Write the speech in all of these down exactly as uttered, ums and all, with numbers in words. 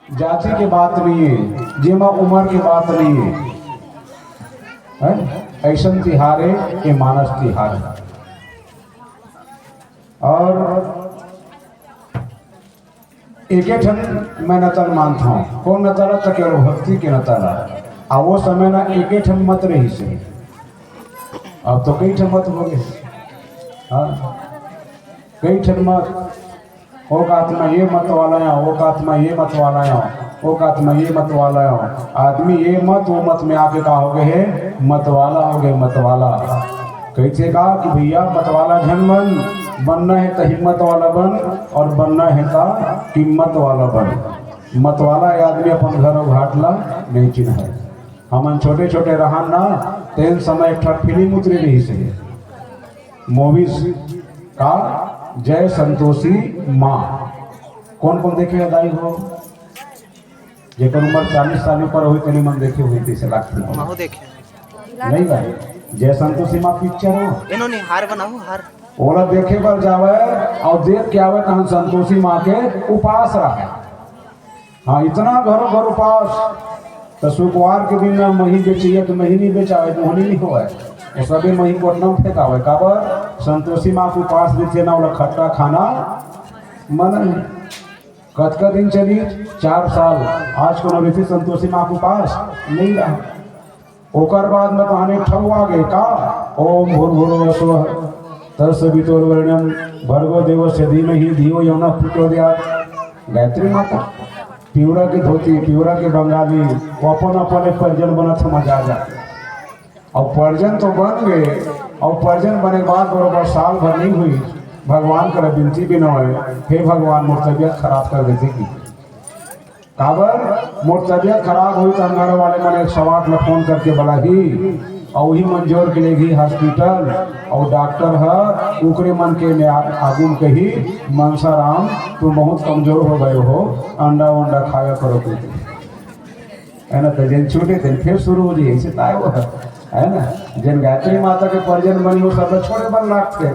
जाति के बात नहीं है, जेमा उम्र के बात नहीं है, हैं? ऐसन तिहार है, ये मानस तिहार है। और एके ठन मैं नतल मानत हूँ। कौन नतल? त केवल भक्ति के नतल। आ वो समय ना एके ठन मत रहिस हे, अब तो कई ठन मत हो गए। हाँ, कई ठन मत। ओ कात म ये मत वाला आयो, ओ कात म ये मत वाला आयो, ओ कात म ये मत वाला आयो। आदमी ये मत, वो मत में आके का हो गए हे? मत वाला हो गए, मत वाला। कहिथे का कि भैया, मत वाला झन बन, बनना हे त हिम्मत वाला बन, और बनना हे त कीमत वाला बन। मत वाला ये आदमी अपन घर और घाट ला नहीं चिन्हय। हमन छोटे छोटे रहन ना, तेन समय एक ठा फिल्म उतरे रहिस हे, मूवीज का, जय संतोषी माँ। कौन कौन देखे हे दाई हो? जेकर उम्र चालीस साल ऊपर होही, तेने मन देखे होही, तइसे लागथे। महू देखे। नहीं भाई, जय संतोषी माँ पिक्चर हो। इन्होंने हार बनाओ, हार। ओला देखे बर जावे और देख के आवे, तहन संतोषी माँ के उपास रहे। हाँ, इतना घरों घर उपास। तो शुक्रवार के दिन ना मही बेचइया तो मही नहीं बेचावे, मोहनी नहीं होवे। वो सबे मही कोटना में फेंकावे। काबर? संतोषी माँ के उपास देथे ना, ओला खट्टा खाना मना है। कतका दिन चली? चार साल। आज कोनो रहिथे संतोषी माँ के उपास? नहीं रहा। ओकर बाद में कहानी ठगुआ गए का? ओम भूर्भुवः स्वः तत्सवितुर्वरेण्यं भर्गो देवस्य धीमहि धियो यो नः प्रचोदयात्। गायत्री माता, पिवरा के धोती, पिवरा के बंगाली, वो अपन अपन एक परिजन बनत हे, मजा आ जाथे। और परिजन तो बन गए, और परिजन बने के बाद बरोबर साल भर नहीं हुई, भगवान करा बिनती बिनोय, हे भगवान, मोर तबियत खराब कर देथे कि। काबर? मोर तबियत खराब होही त घर वाले मन एक सौ आठ ल फोन करके बलाही, और वही मन जोर के लेगही हॉस्पिटल, और डॉक्टर ह ओकरे मन के में आ-, आगू में कही, "मनसा राम, तुम बहुत कमजोर हो गए हो, अंडा वंडा खाया करो कुछ।" है ना? तो जेन छूटे तेन फिर शुरू हो जाए, ऐसे ताय वो है, है ना? जेन गायत्री माता के परिजन बनी, वो सब छोड़े बन लागथे।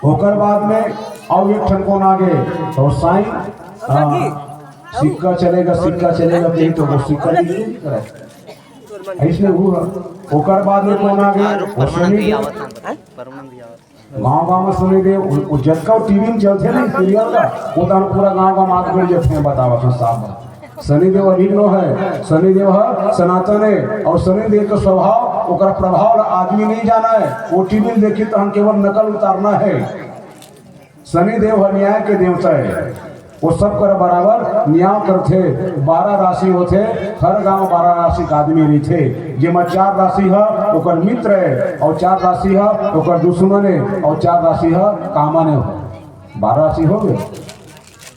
ओकर बाद में अउ एक ठन कोन आगे, तो साईं, हाँ, सिक्का चलेगा, सिक्का चलेगा, कहीं तो वो सिक्का नहीं करे। ऐसने हुआ। ओकर बाद में कोन आगे, वो शनिदेव। गाँव गाँव में शनिदेव, वो, वो जतका टीवी में चलथे ना सीरियल का, वो तो हम पूरा गाँव गाँव में आके बैठ जाथे, बतावत हँव साफ बात। शनिदेव अभी नो है, शनिदेव ह सनातन है, और शनिदेव के स्वभाव, ओकर प्रभाव ला आदमी नहीं जाना है। वो टीवी में देखी तो हम केवल नकल उतारना है। शनिदेव ह न्याय के देवता है, वो सब कर बराबर न्याय करथे। बारह राशि होथे, हर गांव बारह राशि का आदमी रहिथे, जेमा चार राशि ह ओकर मित्र है, और चार राशि ह ओकर दुश्मन है, और चार राशि ह कामन है। बारह राशि हो गए।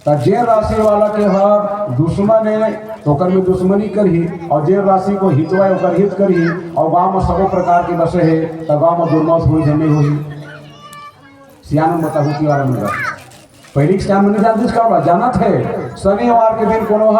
त जेन राशि वाला के हर दुश्मन हे, त ओकर में दुश्मनी करही, और जेन राशि को हितवा हे, ओकर हित करही, और गांव में सबो प्रकार के बसे हे, त गांव में दुर्मत होही, झमेल होही। सियान मन बताहू के बारे में। पहिली के सियान मन नहीं जानत, का बा? जानत हे, शनिवार के दिन कोनो ह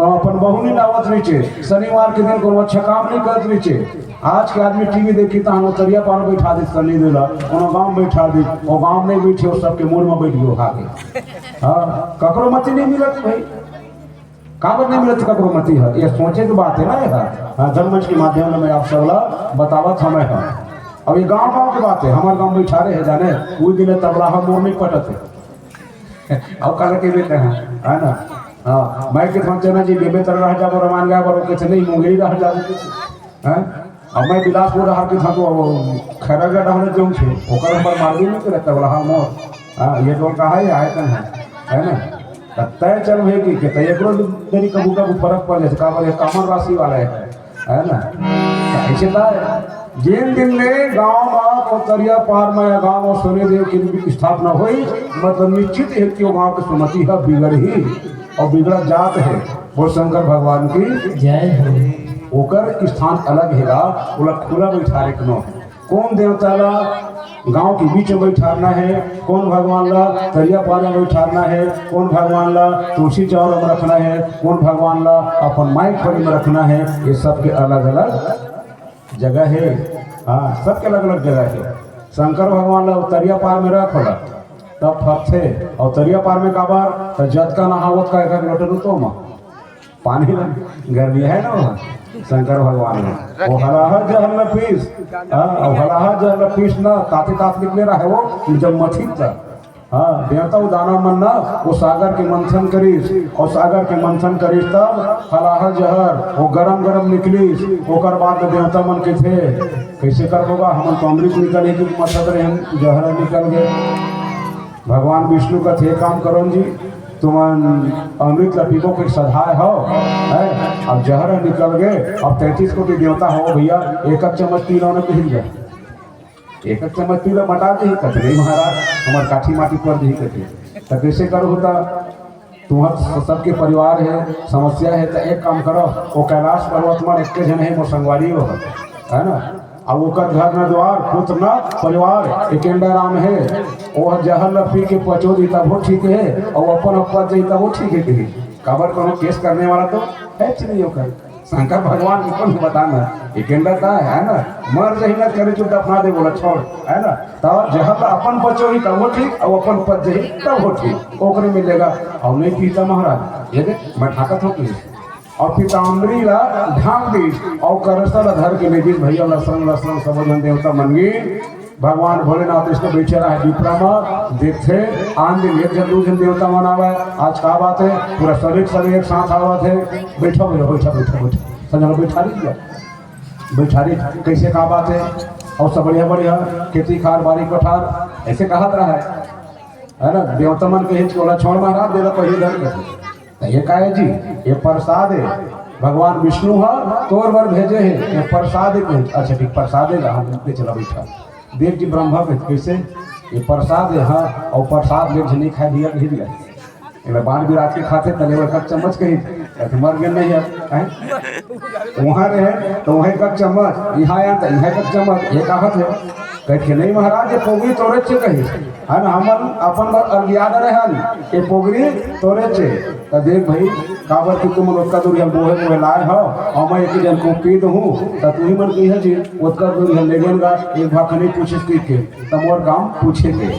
अपन बहू नहीं लावत रहिथे, शनिवार के दिन कोनो अच्छा काम नहीं करत रहिथे। आज के आदमी टीवी देखी, तहन वो तरिया पार बैठा दे शनिदेव ला, कोनो गांव में बैठा दे, वो गांव नहीं बैठे, वो सबके मूड़ में बैठ गयो खा के। हाँ, ककरो मती नहीं मिलत भाई। काबर नहीं मिलत ककरो मती है? ये सोचे के बात है ना, ये है। हाँ, जनमंच के माध्यम में मैं आप सब ला बतावत हमें है। अब ये गांव गांव की बात है, हमारे गांव में बैठा रहे हैं जाने, वो दिन तबला हम मोर नहीं पटत है। अब काला के बेटे हैं, है ना? हाँ, मैं के सोचे ना जी, बेबे तर रह जाबो, रमान गाय बरो, कैसे नहीं, मुंगेरी रह जाबो, हैं? अब मैं बिलासपुर रहर के था, तो वो खैरागढ़ रहने जाऊँ छे, ओकर हमर मालूम नहीं रहता, बोला, "हाँ, मोर, हाँ, ये टोल का है, ये आयतन है, है ना?" त तय चल भई कि, कि तय एकरो देरी कबू कबू फर्क पड़ जाए, का बोले, कामन राशि वाला है, है ना? त ऐसे था, जिन दिन ले गांव में कोतरिया पार में गांव में शनिदेव की स्थापना हुई, मतलब निश्चित है कि वो गांव की सुमति है बिगड़ ही, और बिगड़ा जात है। बोल शंकर भगवान की जय हो। ओकर स्थान अलग हेगा, ओला खुला बैठारे के नो है। कौन देवता ला गांव के बीच में बैठारना है, कौन भगवान ला तरिया पार में बैठारना है, कौन भगवान ला तुलसी चौरा में रखना है, कौन भगवान ला अपन माई खोली में रखना है, ये सबके अलग-अलग जगह है। हाँ, सबके अलग-अलग जगह है। शंकर भगवान ला तरिया पार में रख होला, तब फरथे। और तरिया पार में काबर? त जतका नहावत का एक-एक लोटे रुतो मा। पानी ला, गर्मी है ना वहाँ, शंकर भगवान ने वो हलाहल जहर ल पीस, हाँ, वो हलाहल जहर ल पीस ना, ताते तात निकले रहे वो, जब मथित था। हाँ, देवता वो दानव मन ना, वो सागर के मंथन करिस, और सागर के मंथन करिस तब हलाहल जहर वो गरम गरम निकलिस। ओकर बाद में देवता मन के थे, कैसे कर होगा, हमन तो अमृत निकले कि मथत रहे, हम जहर निकल गए। भगवान विष्णु का थे काम करो जी, तुमन अमृत ला पीबो के सधाय हो, है? अब जहर निकल गए, अब तैंतीस कोटि देवता हो भैया, एक एक चम्मच पी लो ना, पिघल गए। एक एक चम्मच पी लो, मटा दे, कथे नहीं महाराज, हमार काठी माटी पर दे, कथे। तो कैसे करो होता? तुम्हार स-, सबके परिवार है, समस्या है, तो एक काम करो, वो कैलाश पर्वत में एक जन है, वो संगवारी हो, है ना? अब ओकर घर न द्वार, पुत्र न परिवार, एकेंडा राम है। वो जहर ल पी के पचो दी तब वो ठीक है, और अपन पच जाई तब वो ठीक है कही। काबर कोनो केस करने वाला तो है नहीं ओकर। शंकर भगवान के कौन बताना, एकेंडा का है ना, मर जही ना करे चुप दफना दे बोला छोड़, है ना। तब जहर ल अपन पचो ही तब वो ठीक, और अपन पच जही तब वो ठीक, ओकरे मिलेगा। और नहीं पीता महाराज, ये देख मैं ठाकत हूँ कि और पीताम्बरी ला ढांक दीस, और करसा ला धर के ले गीस, भैया लसरंग लसरंग सब झन देवता मन गे। भगवान भोलेनाथ इसने बैठे रहे विप्रा में, देखते आन दिन एक झन दू झन देवता मन आवे। आज का बात है, पूरा सरीर सरीर एक साथ आवत है। बैठो भैया, बैठो, बैठो, बैठो, सब झन बैठा लीजिए, बैठा लीजिए। कैसे का बात है? और सब बढ़िया बढ़िया खेती खार बारी पठार ऐसे कहत रहा है, है ना? देवता मन कहे, "छोड़ा, छोड़ महाराज, दे दे पहिले धर के।" तो ये का है जी, ये प्रसाद है, भगवान विष्णु ह तोर बर भेजे है, ये प्रसाद है। कहे, "अच्छा ठीक, प्रसाद है, हम ले चला बैठा।" देख जी ब्रह्मा के कैसे ये प्रसाद है, हाँ, और प्रसाद ले नहीं खाए दिया, कही दिया। एला बाण विराज के खाते तले वो एक चम्मच कही, कहते मर गए नहीं अब, हैं? वहाँ रहे तो वहीं का चम्मच, यहाँ आया तो यहाँ का चम्मच, ये कहत है। कहे कि नहीं महाराज, ये पोगरी तोरे चे कही, है ना, हमन अपन बर अलगियाद रहे हन, ये पोगरी तोरे चे। तो देख भाई, काबर कि तुम ओतका दूर हम बोहे बोहे लाए हो, और मैं एक जन को पी दूँ, तो तू ही मन कही है जी, ओतका दूर हम ले गए गा, एक भाखा नहीं पूछिस पी के। त मोर काम पूछे के।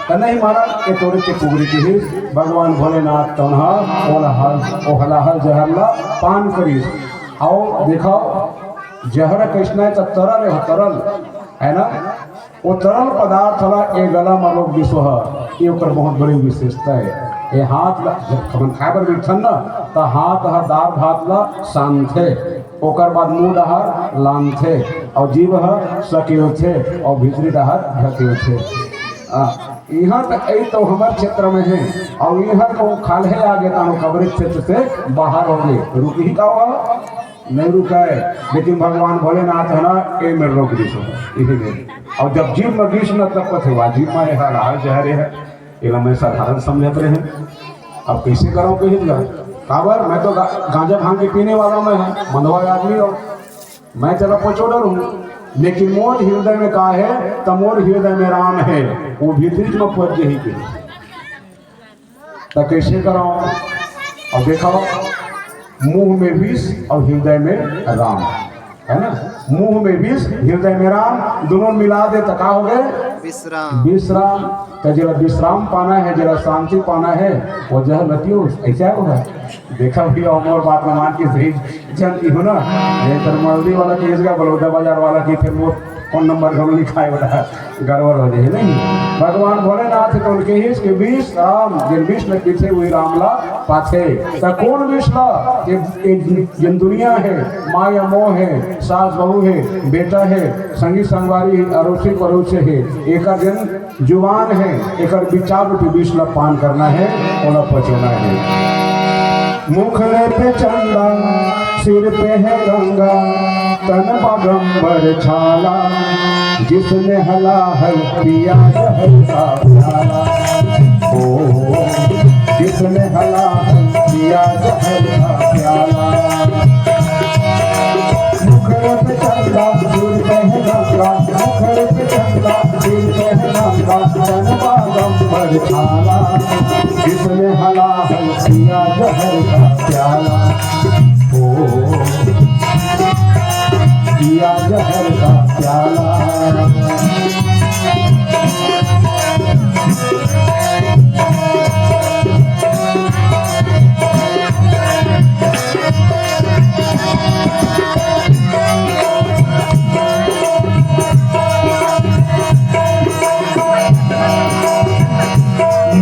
त नहीं महाराज, ये तोरे के पोगरी के ही भगवान भोलेनाथ तोन ह ओला हल, ओ हलाहल जहर ला पान करिस। आओ देखो, जहर कैसना है? त तरल है, तरल, है ना? वो तरल पदार्थ ला ए गला में लोग विश्व ह, ये ओकर बहुत बड़ी विशेषता है। ये हाथ ला, जब हमन खाए बर बैठन ना, त हाथ ह दार भात ला सानथे। ओकर बाद मुंह डहर लानथे और जीभ ह सकेलथे और भीतरी डहर ढकेलथे। आ, इहाँ तक आई तो हमर क्षेत्र में है और इहाँ तो खाल्हे आगे तानो कबरे क्षेत्र से बाहर हो गए। रुक ही का हुआ? नहीं रुका है, लेकिन भगवान भोलेनाथ है ना, ए में रोक दी सो, इही में। और जब जीभ में विष न तब पथे हुआ, जीभ में है, हर जहर है। एला मैं साधारण समझत रहे। अब कैसे करो कही दिया? काबर मैं तो गा-, गांजा भांग के पीने वाला मैं हूँ, मंदवा आदमी हूँ, मैं चला पचो डरूँ, लेकिन मोर हृदय में का है? त मोर हृदय में राम है, वो भीतरी में पच गई के। त कैसे करो? अब देखो, मुंह में विष और हृदय में राम, है ना? मुंह में विष, हृदय में राम, दोनों मिला दे त का हो गए? विश्राम। विश्राम। त जेला विश्राम पाना है, जेला शांति पाना है, वो जहर न पियो, ऐसा होगा। देखा भैया, मोर बात न मान के सही जानती हो ना, नहीं तो मल्दी वाला केस का, बलौदा बाजार वाला की, फिर वो फोन नंबर घलो लिखाए वाला गड़बड़ हो जाए, नहीं? भगवान भोलेनाथ तो उनके ही इसके विष राम, जिन विष में पीछे हुई राम ला पाछे। त कौन विष ला? ये, ये जिन दुनिया है, माया मोह है, सास बहू है, बेटा है, संगी संगवारी है, अड़ोसी पड़ोसी है, एकर जन जुबान है, एकर विचार रूपी विष ला पान करना है, ओला पचोना है। मुखड़े पे चंदा, सिर पे है गंगा, तन बागंबर छाला, जिसने हलाहल पिया जहर का प्याला। ओ, जिसने हलाहल पिया जहर का प्याला। मुखड़े पे चंदा, सिर पे है गंगा, मुखड़े पे चंदा, सिर पे है गंगा, तन बागंबर छाला। जिसने हलाहल पिया जहर का प्याला। ओ, पिया जहर का प्याला।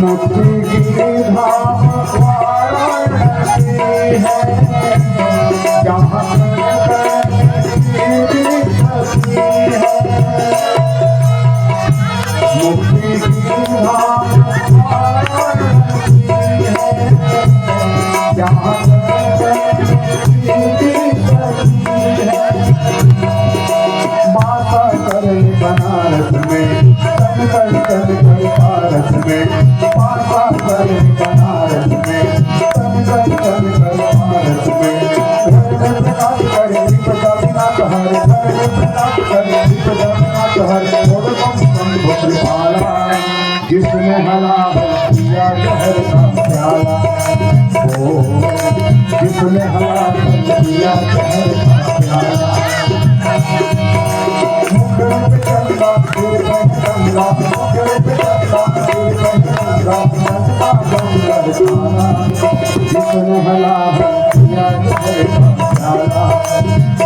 मुक्ति की धाम वाराणसी है, जहाँ संत की भी सती है। मुक्ति की धाम वाराणसी है, जहाँ संत की भी सती है। माता कर बनारस में, तन तन तन कर पारस में, माता कर बनारस में, तन तन तन कर पारस में। घर में प्रकाश कर दीप का बिना कहार, घर में प्रकाश कर दीप का बिना कहार, बोल बम बम भोले भाला। जिसने हला है पिया जहर का प्याला, ओ, जिसने हला है पिया जहर का प्याला। मुखड़े पे चंदा, सिर पे गंगा, मुखड़े पे चंदा, सिर पे गंगा, चंदा बन कर खाना। जिसने हला है पिया जहर का प्याला,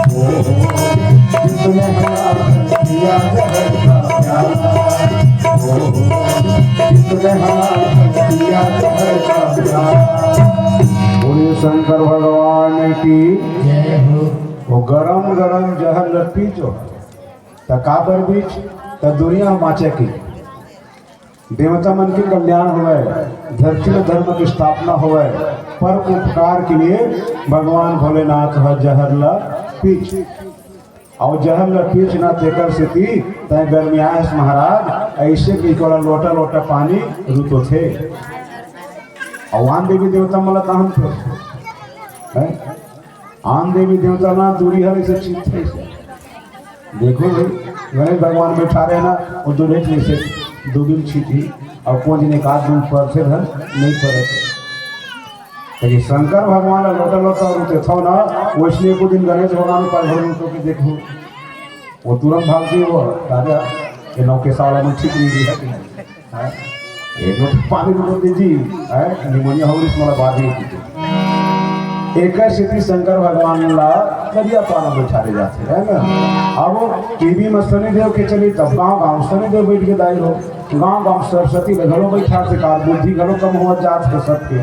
ओ, जिसने हला है पिया जहर का प्याला। बोलिए शंकर भगवान की। जय हो। वो गरम गरम जहर ल पीजो, त काबर बीच, त दुनिया बाँचे की, देवता मन के कल्याण होवय, धरती में धर्म की स्थापना होवय, पर उपकार के लिए भगवान भोलेनाथ ह जहर ल पीज। अउ जहर ल पीच ना तेकर सेती तैं गरमियाहस महाराज, अइसे कहिके ओला लोटा लोटा पानी रुतोथे। अउ आन देवी देवता मन ल तहन फेर, हैं? आन देवी देवता ना दूरी हर अइसे छींचथे अइसे। देखो भाई, गणेश भगवान बइठा रहे ना, वो दूरे से अइसे दू बीन छींचही, अउ कोन दिन एक आध दिन परथे धन, नइ परे। लेकिन शंकर भगवान ल लोटा लोटा रुतेथव ना, वइसने एको दिन गणेश भगवान ऊपर भर रुतो के देखहू, वो तुरंत भाग जी, वो राजा के नौके साला मन ठीक नइ दिही, हैं? एक लोटा पानी रुतो दे जी, हैं? निमोनिया हो गइस, मोला बाद में पीते। एकर सेती शंकर भगवान ला करिया पाना बइठारे जाथे, है ना? अब टीवी में शनिदेव के चली, तब गांव गांव शनिदेव बइठ के दाई हो, गांव गांव सरस्वती ल घलो बइठाथे, कार बुद्धि घलो कम होवत जात हे सबके।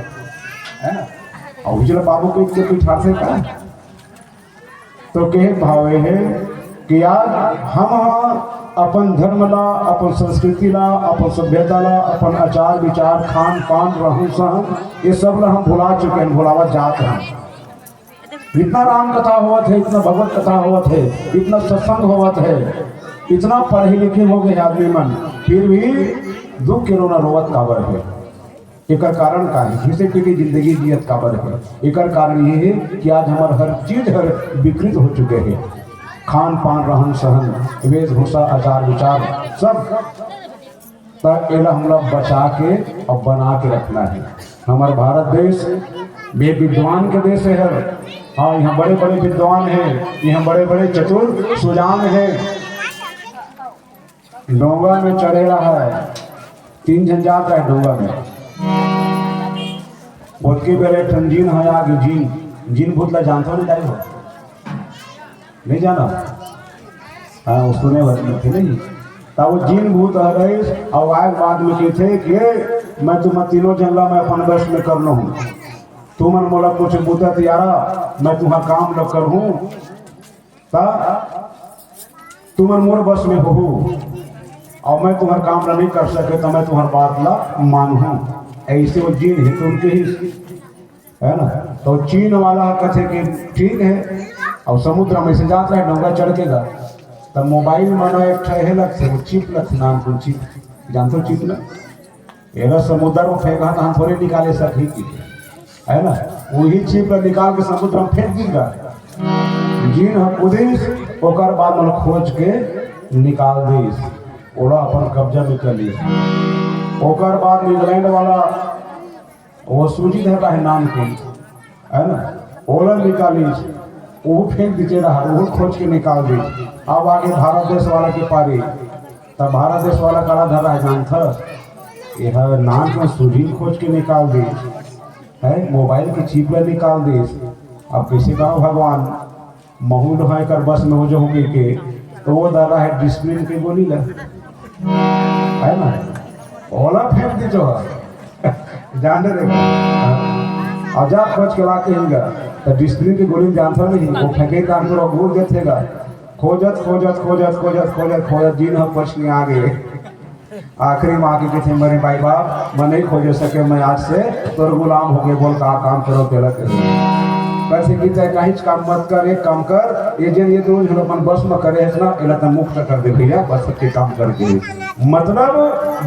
है ना? अउ उजला बाबू को इतने कोई ठारथे का? तो कहे भावे है कि आज हम अपन धर्म ला, अपन संस्कृति ला, अपन सभ्यता ला, अपन आचार विचार, खान पान, रहन सहन, ये सब ला हम भुला चुके हैं, भुलावत जात हैं। इतना राम कथा होवत है, इतना भगवत कथा होवत है, इतना सत्संग होवत है, इतना पढ़े लिखे हो गए आदमी मन, फिर भी दुख के रोना रोवत काबर है? एकर कारण का है? घिसे पिटे जिंदगी जियत काबर है? एकर कारण ये है कि आज हमर हर चीज हर विकृत हो चुके हैं। खान पान, रहन सहन, वेशभूषा, आचार विचार, सब। त एला हमला बचा के अउ बना के रखना है। हमर भारत देश में विद्वान के देश है। हाँ, यहाँ बड़े बड़े विद्वान हैं, यहाँ बड़े बड़े चतुर सुजान हैं। डोंगा में चढ़े रहा है, तीन झन जात रहे डोंगा में। ओतके बेर एक ठन जीन ह आगे, जीन, जीन भूत ला जानथो नहीं, दाई हो? नहीं जाना? हाँ, वो सुने बर थे नहीं। तब वो जीन भूत ह रहिस, अउ आए के बाद में कहिथे कि "ए, मैं तुम तीनों झन ला मैं अपन बस में कर लूँ। तुमन मोला कुछ बुता तियारा, मैं तुम्हार काम ल करहूँ।" त तुमन मोर बस में होहू, अउ मैं तुम्हार काम ला नहीं कर सके, त मैं तुम्हार बात ला मानहूँ। अइसे वो जीन हे तो उनके ही, है ना? तो चीन वाला कथे कि ठीक है, अउ समुद्र में से जात रहे, डोंगा चढ़ के गा, त मोबाइल में ना एक ठे हे लगथे, वो चिप लगथे, नानकुन चिप, जानथो चिप ला? एला समुद्र में फेंकहा त हम थोड़े निकाले सकही कि, है ना? वही चिप ला निकाल के समुद्र में फेंक दिस गा। जीन ह कूदिस, ओकर बाद मन खोज के निकाल दिस, ओला अपन कब्जा में कर लिस। ओकर बाद इंग्लैंड वाला वो सूजी धर रहा है नानकुन, है ना, ओला निकालिस, वो फेंक दीजिए रहा, वो खोज के निकाल दिस। अब आगे भारत देश वाला के पारी, तब भारत देश वाला काला धर रहा है, जानथस? ये ह नानकुन सूजी खोज के निकाल दिस, है, मोबाइल के चिप ला निकाल दिस। अब कइसे करो भगवान, महू ल ह एकर बस में हो जाहूँ कहिके, तो वो धर रहा है डिस्प्रिन के गोली ला, है ना, ओला फेंक दीजो है। जान दे रे। अउ जा खोज के ला के हिंगा। त डिस्प्लिन के गोली जानता नहीं, वो फेंके काम तो घूर देते गा। खोजत, खोजत, खोजत, खोजत, खोजत, खोजत, दिन ह पछिया गे। आखिरी में आके कथे, "मेरे माई बाप, मैं नहीं खोजे सके, मैं आज से तोर गुलाम हो गए, बोल का काम करो तेला करो।" कैसे की तय कहीं काम मत कर, एक काम कर, ये जे ये तो जो अपन बस में करे है ना, एला त मुक्त कर दे भैया, बस के काम करके। मतलब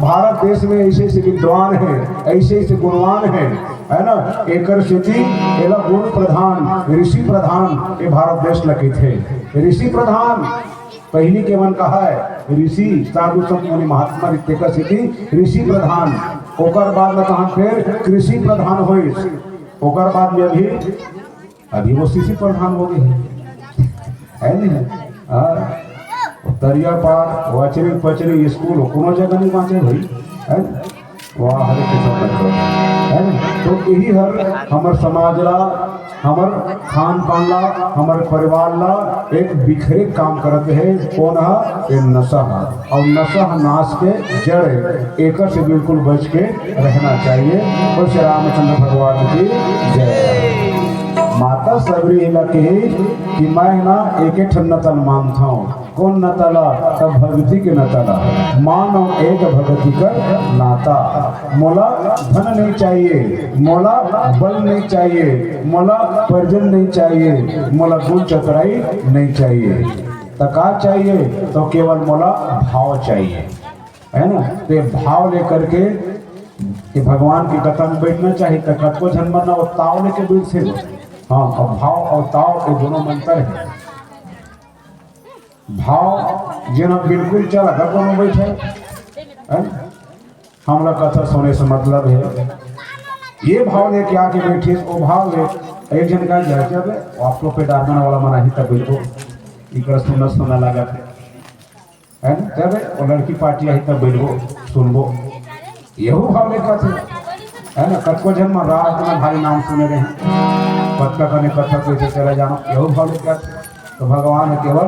भारत देश में ऐसे ऐसे विद्वान हैं, ऐसे ऐसे गुणवान हैं, है ना, एकर सेती एला गुण प्रधान, ऋषि प्रधान ये भारत देश ल कहिथे। ऋषि प्रधान पहली के मन कहा है, ऋषि साधु संत मुनि महात्मा ऋषि, तेकर सेती ऋषि प्रधान। ओकर बाद में कहा फिर कृषि प्रधान होइस। ओकर बाद में अभी, अभी वो शिशि प्रधान हो गए हैं, है नहीं? हाँ, वो तरिया पार, वचरी पचरी स्कूल, कोनो जगह नहीं बांचे भाई, है ना? वाह, हरे कृष्ण भगवान। है ना? तो यही हर हमर समाज ला, हमर खान पान ला, हमर परिवार ला एक बिखरे काम करत है। कौन हा? ये नशा हा। और नशा हा नाश के जड़ है, एकर से बिल्कुल बच के रहना चाहिए। और श्री रामचंद्र भगवान की जय। माता सबरी ला कही कि मैं ना एक ठन नतल मानता हूँ। कौन नतला? तब भक्ति के नतला। मानो एक भक्ति कर नाता। मोला धन नहीं चाहिए, मोला बल नहीं चाहिए, मोला परिजन नहीं चाहिए, मोला गुण चतुराई नहीं चाहिए। त का चाहिए? तो केवल मोला भाव चाहिए, है ना? तो ये भाव लेकर के कि भगवान की कथा में बैठना चाहिए। तो कतको झन मन ना वो ताव लेके बैठ से, हाँ, और भाव और ताव ये दोनों में अंतर है। भाव जेन ह बिल्कुल चला घर कोनो बैठे, है ना? हमला कथा सुने से मतलब है। ये भाव लेके आके बैठे, वो भाव ले एक जन का जाए, "अबे, वो आप लोग पे डांटने वाला मना ही तब बैठो, इकर सुनना सुनना लगा थे, है ना? जब वो लड़की पार्टी आई तब बैठो, सुनबो।" यहू भाव लेकर थे, है ना? कतको जन मन रात में भारी नाम सुने रहे, कतका कने कथा कैसे चला जाना, यहू भाव लेकर थे। तो भगवान केवल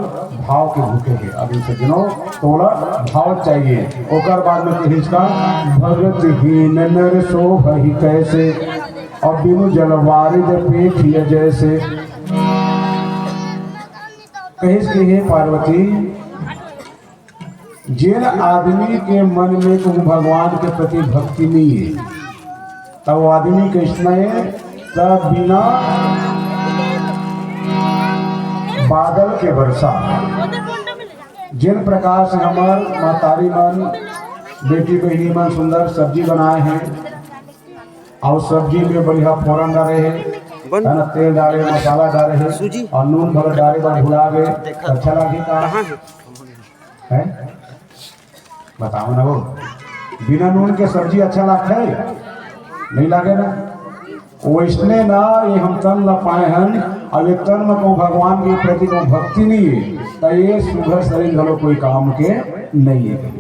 भाव के भूखे है। अब इनसे गिनो, तोला भाव चाहिए। ओकर बाद में कहिस का, "भगत हीन नर शोभहि कैसे, और बिनु जल वारिद पेखिय जैसे।" कहिस कि हे पार्वती, जेन आदमी के मन में कहूँ भगवान के प्रति भक्ति नहीं है, तब वो आदमी कैसना है? तब बिना बादल के वर्षा। जिन प्रकार से हमर महतारी मन, बेटी बहिनी मन सुंदर सब्जी बनाए हैं और सब्जी में बढ़िया फोरन डाले हैं, बन- है ना, तेल डाले, मसाला डाले हैं सूजी। और नून भर डाले, बस भुला गए, देखा। अच्छा लगे का? कहाँ है? हैं? बताओ ना वो, बिना नून के सब्जी अच्छा लगता है? नहीं लगे ना। वैसने ना ये हम तन ला पाए हन, अब ये तन में को भगवान के प्रति को भक्ति नहीं है, तो ये सुघर शरीर घलो कोई काम के नहीं है।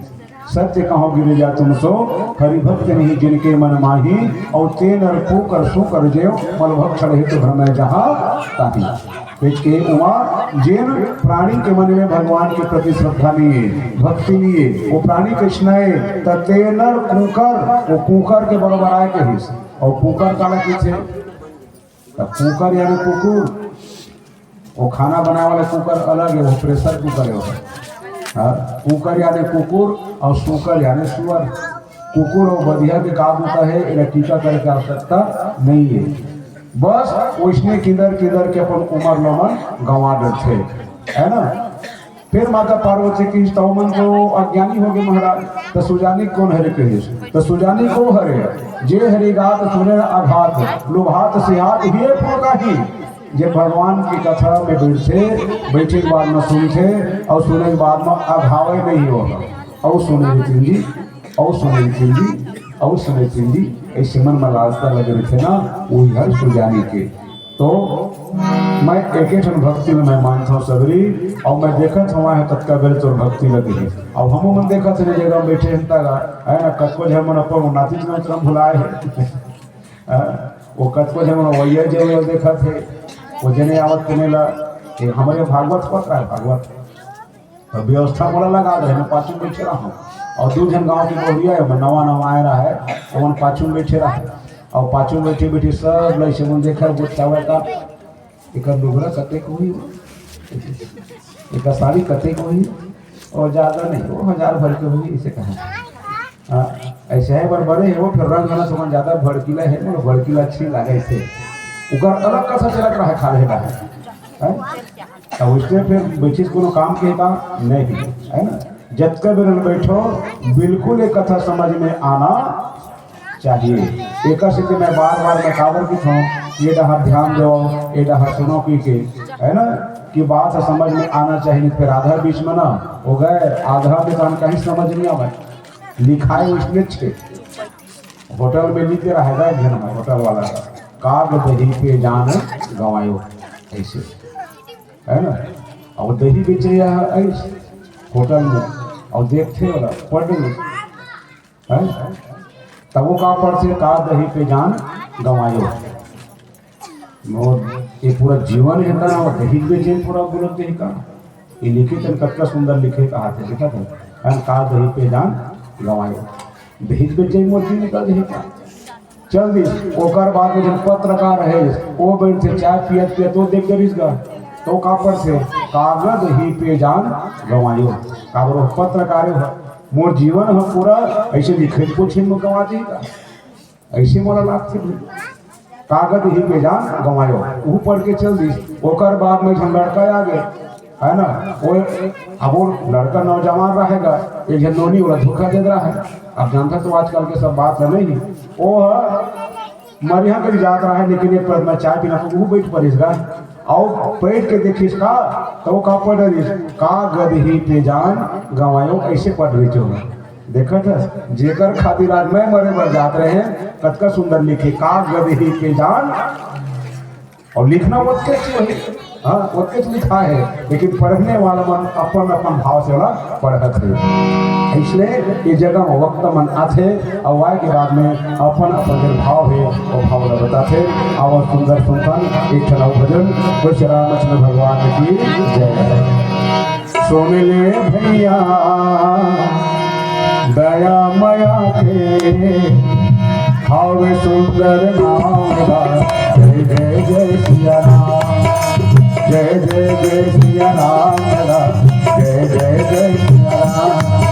सत्य कहो गिरिजा तुम सो, हरि भक्त नहीं जिनके मन माही, और ते नर पूकर सूकर जेव, मल भक्षण हेतु भ्रमय जहाँ ताही। कहिके उमा जेन प्राणी के मन में भगवान के प्रति श्रद्धा नहीं है, भक्ति नहीं है, वो प्राणी कैसना है? त ते नर कूकर, वो कूकर के बरोबर आए कहिस। और कूकर काला कहिथे? त कूकर यानी कुकुर, वो खाना बनाने वाला कूकर अलग है, वो प्रेशर कुकर है वो। हाँ, कूकर यानी कुकुर और सूकर यानी सुअर। कुकुर और बधिया के का होता है, इन्हें टीका करे की आवश्यकता नहीं है। बस वैसने किधर किधर के अपन उम्र लोमन गंवा देते, है ना? फिर माता पार्वती कहिस, "तव मन तो अज्ञानी हो गए महाराज, तो सुजानी कौन हरे?" कहिस, "तो सुजानी को हरे, जे हरि गात सुने अघात, लुभात सिहात हिये फुलकाही।" जे भगवान की कथा में बैठे, बैठे के बाद में सुनते और सुने के बाद में अघावे नहीं हो, और सुने चिंदी, और सुने चिंदी, और सुने चिंदी, ऐसे मन में लालसा लगे रहिथे ना, वही हर सुजानी के। तो मैं एके ठन भक्ति में मैं मानत हूँ सबरी, और मैं देखत हूँ वहाँ कतका बेर तोर भक्ति लगे है। अब हमू मन देखत हन जगह में बैठे हन तारा, है ना, कतको झन मन अपन नाती चुनाव क्रम भुलाए है। हाँ, वो कतको झन मन वैया जे वो देखत है, वो जने आवत तेने ला, ये हमारे भागवत पत्र है, भागवत। तो व्यवस्था वाला लगा दे, मैं पाछू में बैठे रहा हूँ। और दो जन गांव के बहुरिया है, मैं नवा नवा आया रहा है, वो मन पाछू में बैठे रहा है। अउ पाछू बइठे बइठे सब लइसे मन देखा, गोठियावय का, एकर लुगरा कतेक होही, एकर साड़ी कतेक होही, अउ जादा नहीं, वो हजार भर के होही, अइसे कहा। हाँ, अइसे हे बड़े बड़े हे वो, फेर रंग हला समान जादा भड़कीला हे, मोला भड़कीला अच्छी लागे अइसे। ओकर अलग कथा चलत रहा, खा लेना है, हैं? तब उसने फेर बइठिस कोनो काम के का नहीं, है ना? जतका बेर बइठो, बिल्कुल एक कथा समझ में आना चाहिए। एकर सेती मैं बार-बार मैं काबर कहिथंव, ये डहर ध्यान दो, ये डहर सुनो कहिके, है ना, कि बात ह समझ में आना चाहिए। नहीं तो फेर आधा बीच में ना हो गए, आधा के काम कहीं समझ नहीं आवे। लिखाए उसने छे, होटल में लिख के रहेगा एक झन होटल वाला, "काग दही पे जान गंवायो", अइसे, है ना? अउ दही बेचे हे अइसे होटल में, अउ देखथे वाला पढ़ नहीं, हैं? तब वो का पढ़थे, "काग दही पे जान गंवायो।" मोर ये पूरा जीवन हे ना, वो दही बेचे पूरा बोलत हे का? ये लिखे तन कतका सुंदर लिखे कहा थे, देखा था? हैं, "काग दही पे जान गंवायो।" दही बेचे मोर जीवन का दही का। चल दिस, ओकर बाद में जब पत्रकार हे, वो बइठे चाय पियत पियत वो देख डरिस गा, तो का पढ़थे, "काग दही पे जान गंवायो।" काबर वो पत्रकार हे, मोर जीवन ह पूरा अइसे लिखे पोछे में गंवा दी का। अइसे मोला लागथे भाई, "काग दही पे जान गंवायो", वो पढ़ के चल दिस। ओकर बाद में एक झन लड़का आ गे, है ना, वो, अब वो लड़का नौजवान रहेगा, एक झन नोनी ओला धोखा दे रहा है। अब जानता तो आजकल के सब बात है नहीं, वो ह मरिहा कभी जात रहा है, लेकिन एक पर मैं चाय पीना तो वो बइठ परिस गा, अउ बइठ के देखिस का, तो वो का पढ़ रहिस, "काग दही पे जान गंवायो", अइसे पढ़ रहिस होगा। देखत हस, जेकर खातिर आज मैं मरे बर जात रहें, कतका सुंदर लिखे, "काग दही पे जान", अउ लिखना ओतकेच होही, हाँ, ओतकेच लिखा हे, लेकिन पढ़ने वाला मन अपन अपन भाव से ओला पढ़त हे। इसलिए ये जगह में वक्ता मन आथे, अउ आए के बाद में अपन अपन जो भाव हे, वो भाव ला बताथे। अउ सुंदर सुनथन एक ठन अउ भजन, बोल श्री रामचंद्र भगवान की जय। सुन ले भैया दया मया के, हावे सुंदर नाम रा। जय जय जय सिया राम, जय जय जय सिया राम रा, जय जय जय सिया राम।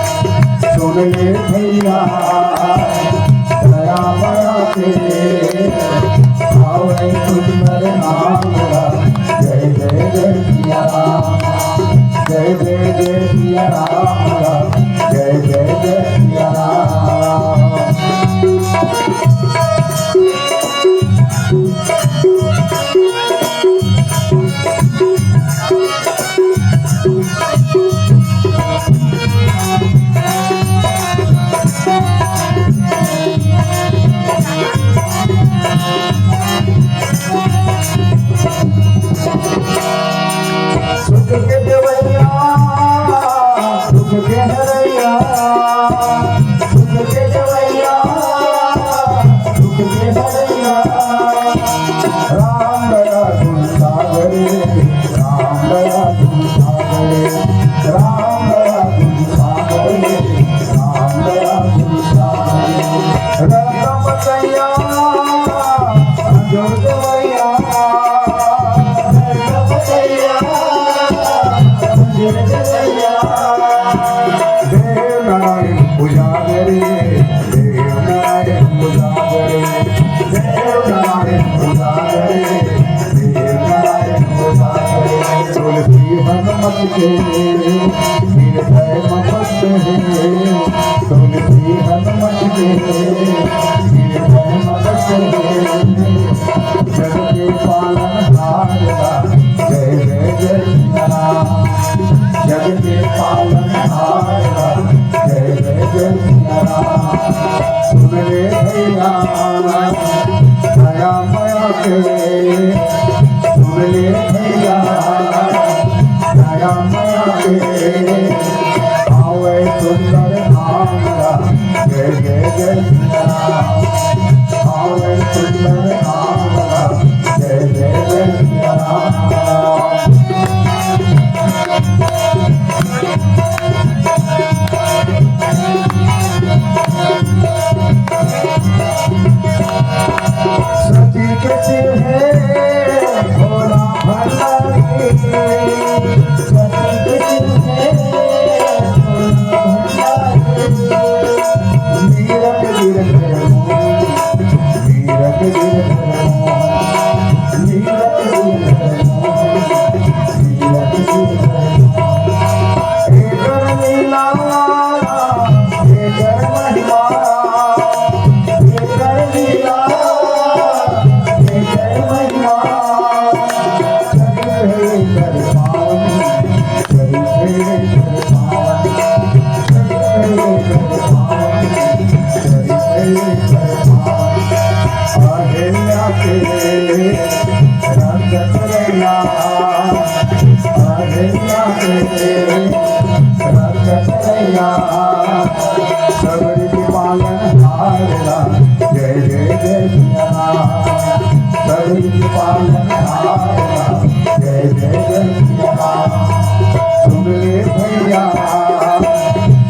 सुन ले भैया दया मया के, हावे सुंदर नाम रा। जय जय जय सिया राम, जय जय जय सिया राम, जय जय जय सिया राम। सुख के देवैया, सुख के हरैया, सुख के देवैया, सुख के हरैया। राम दया गुण सागर, राम दया गुण सागर, राम दया गुण सागर, राम दया गुण सागर। रतन पतैया, जोर देवैया, रतन पतैया, जोर देवैया। देव नारायण उजागरे, देव नारायण उजागरे, देव नारायण उजागरे, देव नारायण उजागरे। तुलसी हनुमत के निर्भय ममत है, तुलसी हनुमत के निर्भय ममत है। जग के पालनहार रा, जय जय जय सिया राम। जग के पालनहार रा, जय जय जय सिया राम। सुन ले भैया दया मया के, सुन ले भैया दया मया के। आवे सुंदर धाम रा, जय जय जय सिया राम। आवे सुंदर धाम रा, जय जय जय सिया राम। जय जय जय सिया राम, सगरी पालन हार राम। जय जय जय सिया राम, सुन ले भैया,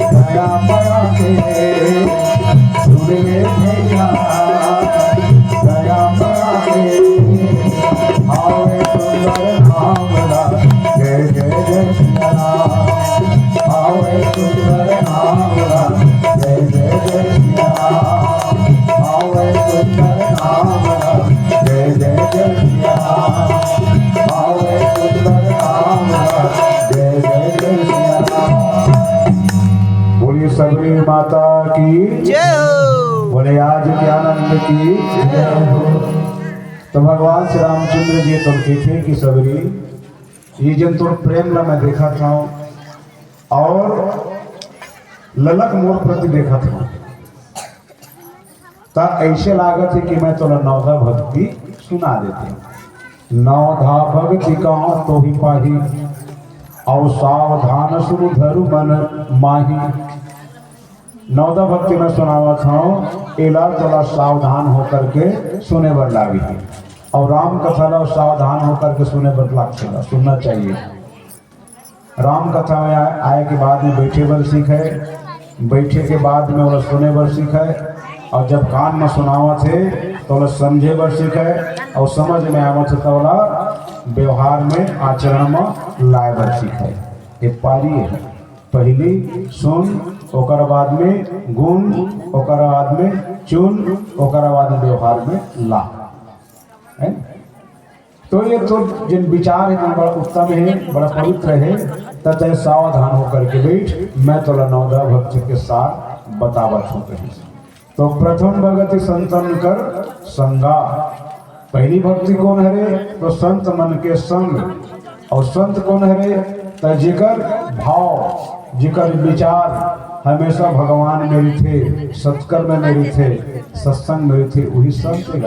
दया मया के, सुन ले भैया, दया मया के। आवे सुंदर धाम राम, जय जय जय सिया राम। आवे सुंदर धाम राम, जय जय जय सिया राम। आवे सुंदर धाम राम, जय जय जय सिया राम। आवे सुंदर धाम राम, जय जय जय सिया राम। बोलिए सबरी माता की जय हो। बोले आज के आनंद की जय हो। तो भगवान श्री रामचंद्र जी तो कथे कि सबरी, ये जन तोर प्रेम ला मैं देखत हंव और ललक मोर प्रति देखत हंव, त ऐसे लागत हे कि मैं तोला नवधा भक्ति सुना देते हंव। नवधा भक्ति कहां तोहि पाही, अउ सावधान सुन धरु मन माही। नवधा भक्ति मैं सुनावत हंव, एला तोला सावधान होकर के सुने बर लागही। अउ राम कथा ला सावधान होकर के सुने बर लागथे, सुनना चाहिए। राम कथा में आ-, आए के बाद में बैठे बर सीखे, बैठे के बाद में ओला सुने बर सीखे, अउ जब कान में सुनावत हे, त ओला समझे बर सीखे, अउ समझ में आवत हे, त ओला व्यवहार में, आचरण में लाए बर सीखे। ये पारी हे। पहली सुन, ओकर बाद में गुन, ओकर बाद में चुन, ओकर बाद में व्यवहार में ला। है? तो ये तो जिन विचार हे, बड़ा उत्तम हे, बड़ा पवित्र हे, त तैं सावधान होकर के बैठ, मैं तोला नवधा भक्ति के सार बतावत हंव कहिस। तो प्रथम भगति संतन कर संगा। पहली भक्ति कोन हरे? तो संत मन के संग। अउ संत कोन हरे? त जेकर भाव, जेकर विचार हमेशा भगवान में रहिथे, सत्कर्म में रहिथे, सत्संग में रहिथे, उही संत हे।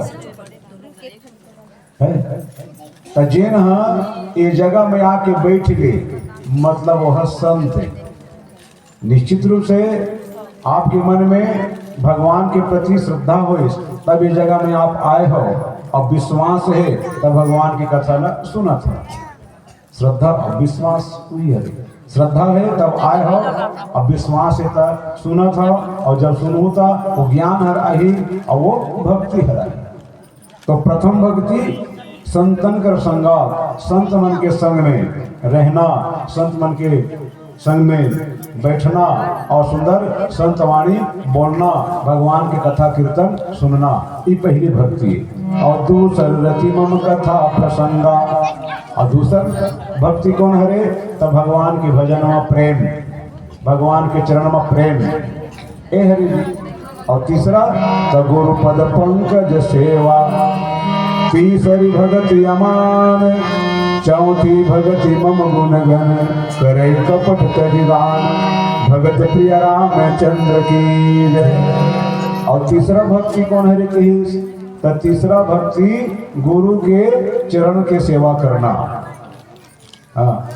है? त जेन ह ए जगह में आके बैठ गे, मतलब वह संत हे। निश्चित रूप से आपके मन में भगवान के प्रति श्रद्धा होइस, तब ये जगह में आप आए हव, अउ विश्वास हे, तब भगवान की कथा ला सुनत हव। श्रद्धा अउ विश्वास उही हरे। श्रद्धा हे, तब आए हव, अउ विश्वास हे, तब सुनत हव, अउ जब सुनहू, त वो ज्ञान हर आही, अउ वो भक्ति हर आही। तो प्रथम भक्ति संतन कर संगा, संत मन के संग में रहना, संत मन के संग में बैठना अउ सुंदर संत वाणी बोलना, भगवान के कथा कीर्तन सुनना, ये पहली भक्ति। अउ दूसर रति मम कथा प्रसंगा। अउ दूसर भक्ति कोन हरे? त भगवान के भजन में प्रेम, भगवान के चरण में प्रेम। ए हरि जी। अउ तीसरा, त गुरु पद पंकज सेवा। तीसरी भगति अमान, चौथी भगति मम गुण गण, करे कपट तजि दान। भगत प्रिय रामचंद्र की जय। अउ तीसरा भक्ति कोन हरे कहिस? त तीसरा भक्ति गुरु के चरण के सेवा करना। हाँ,